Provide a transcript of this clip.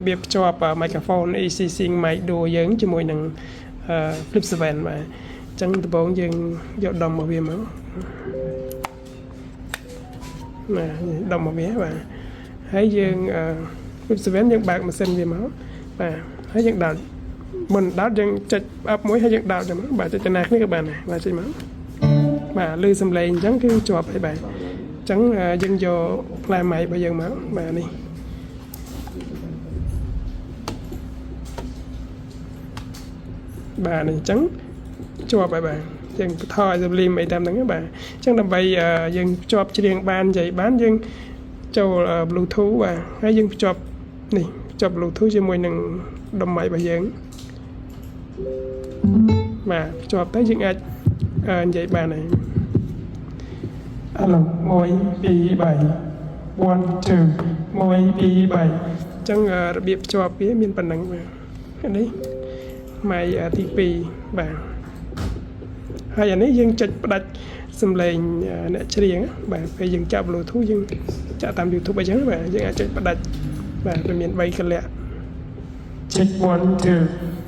របៀបភ្ជាប់ microphone EZSync Mic Duo យើងជាមួយនឹង Flip 7បាទអញ្ចឹងដំបូងយើងយកដុំរបស់វាមកបាទដុំរបស់វាបាទហើយយើង Flip 7យើងបើកម៉ាស៊ីនវាមកបាទហើយយើងដោតមុនដោតយើងចុច up មួយហើយយើងដោតចឹងមកបាទចុចចំណាគ្នាក៏បានដែរបាទចុចមកបាទឮសំឡេងអញ្ចឹងគឺជាប់ហើយបាទអញ្ចឹងយើងយកផ្លែ mic របស់យើងមកបាទនេះបាទនេះអញ្ចឹងជាប់ហើយបាទយើងបន្ថយសំលីមអីតាមហ្នឹងបាទអញ្ចឹងដើម្បីយើងភ្ជាប់ច្រៀងបាននិយាយបានយើងចូល Bluetooth បាទហើយយើងភ្ជាប់នេះភ្ជាប់ Bluetooth ជាមួយនឹងដុំ mic របស់យើងបាទភ្ជាប់ទៅយើងអាចនិយាយបានហើយអាឡូ1 2 3 1 2 1 2 3អញ្ចឹងរបៀបភ្ជាប់វាមានប៉ុណ្ណឹងបាទនេះ mic ទី2បាទហើយអានេះយើងចុចផ្ដាច់សំឡេងអ្នកច្រៀងបាទពេលយើងចាក់ Bluetooth យើងចាក់តាម YouTube អីចឹងបាទយើងអាចចុចផ្ដាច់បាទវាមាន3កលៈ check 1 2